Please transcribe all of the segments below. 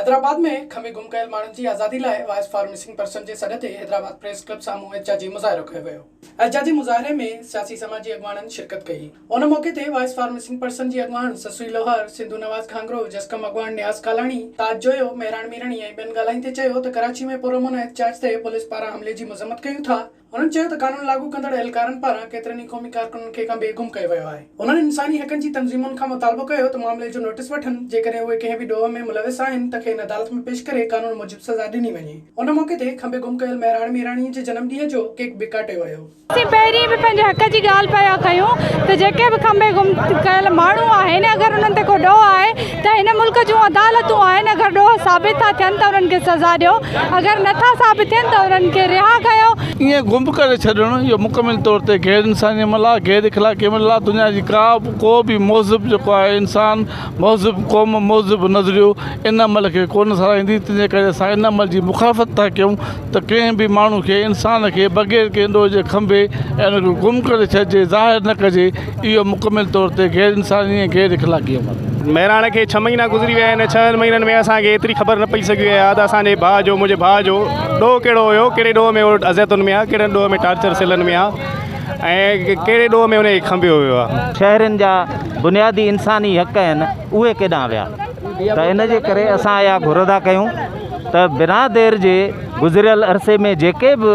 حيدرآباد ۾ کنڀي گم ڪيل ماڻهن جي آزادي لاء وائس فار مسنگ پرسن جي سڏ تي حيدرآباد پريس ڪلب سامهون احتجاجي مظاهرو ڪيو ويو. احتجاجي مظاهري ۾ سياسي سماجي اڳواڻن شرڪت ڪئي. ان موقعي تي وائس فار مسنگ پرسن جي اڳواڻ سسئي لوهار، سنڌو نواز گهانگرو، جسقم اڳواڻ نياز ڪالاڻي، تاج جويو، مهراڻ ميرڻي ۽ ٻين ڳالهائيندي چيو ته ڪراچي ۾ پرامن احتجاج تي پوليس پاران حملي جي مذمت ڪيون ٿا. هنن چيو ته قانون لاڳو ڪندڙ اهلڪارن پاران ڪيترن ئي قومي ڪارڪنن کي کنڀي گم ڪيو ويو آهي. هنن انساني حقن جي تنظيمن کان مطالبو ڪيو ته معاملي جو نوٽيس وٺن، جيڪڏهن اهي ڪنهن به ڏوهه ۾ ملوث آهن ته کين عدالت ۾ پيش ڪري قانون موجب سزا ڏني وڃي. ان موقعي تي کنڀي گم ڪيل مهراڻ ميراڻي جي جنم ڏينهن جو ڪيڪ به ڪاٽيو ويو. اسين پهرين به پنهنجي حق جي ڳالهه پيا ڪيون ته جيڪي به کنڀي گم ڪيل ماڻهو آهن اگر انهن تي ڪو ڏوهه آهي ته هن ملڪ جون عدالتون آهن اگر ڏوهه ثابت ٿا ٿين ته انهن کي سزا ڏيو اگر نه ٿا ثابت ٿين ته انهن کي رها ڪيو. ائين گم ڪري ڇڏڻ اهو مڪمل طور تي غير انساني عمل آهي، غير اخلاقي عمل آهي، دنيا جي ڪا به ڪو به مهذب جيڪو آهي انسان، مهذب قوم، مهذب نظريو ان عمل کي ڪونه ساراهيندي، تنهنجي ڪري اسان ان عمل جي مخالفت ٿا ڪيون ته ڪنهن به ماڻهو کي انسان کي بغير ڪنهن ڏوهه جي کنڀي ۽ ان کي گم ڪري ڇڏجي ظاهر نه ڪجي اهو مڪمل طور تي غير انساني ۽ غير اخلاقي عمل آهي. مهراڻ کي ڇهه مهينا گذري ويا آهن ڇهن مهينن ۾ اسان کي ايتري خبر نه پئي سگهي آهي ته اسان جي ڀاء جو منهنجي ڀاء جو ڏوهه ڪهڙو هيو ڪهڙي ڏوهه ۾ هو اذيتن ۾ آهي ڪهڙن ڏوهه ۾ ٽارچر سيلن ۾ آهي ۽ ڪهڙي ڏوهه ۾ ان کي کنڀيو ويو آهي. شهرين جا بنيادي انساني حق آهن اهي ڪيڏانهن ويا ته ان جي ڪري اسان اها گهر ٿا ڪيون ته بنا دير جي گذريل عرصي ۾ جيڪي به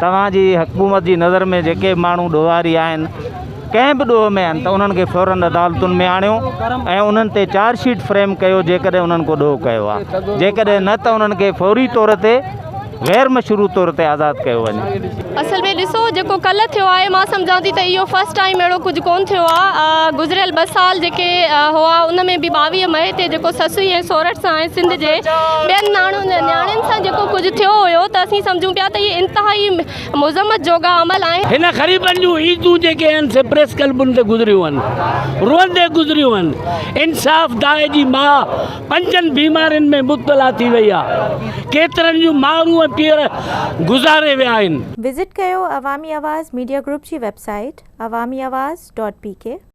توهان جي حڪومت جي نظر ۾ جيڪي به ماڻهو ڏوهاري آهن ڪنهن به ڏوهه ۾ آهن ته انهن کي فورن عدالتن ۾ آڻيو ۽ انهن تي چارج شيٽ فريم ڪيو جيڪڏهن انهن ڪو ڏوهه ڪيو آهي جيڪڏهن نه ته انهن کي فوري طور تي غير مشروط طور تي آزاد ڪيو وڃي. اصل ۾ ڏسو جيڪو ڪلهه ٿيو آهي مان سمجهان ٿي ته اهو فرسٽ ٽائيم اهڙو ڪجهه ڪونه ٿيو آهي گذريل ٻه سال جيڪي هئا ان ۾ به 22 مئي تي جيڪو سسئي ۽ سورٺ سان ۽ سنڌ جي ٻين ناڻن نياڻين سان جيڪو ڪجهه ٿيو هيو ته اسين سمجهون پيا ته اهي انتهائي مذمت جوڳا عمل آهن. هن غريبن جون عيدون جيڪي آهن سي پريس ڪلبن تي گذريون آهن، روئندي گذريون آهن. انصاف دائي جي ماء پنجن بيمارين ۾ مبتلا ٿي وئي آهي. ڪيترن جون مائرون ۽ پيئر گذاري ويا آهن. وزٽ ڪيو عوامي آواز ميڊيا گروپ جي website Awami Awaz dot P K.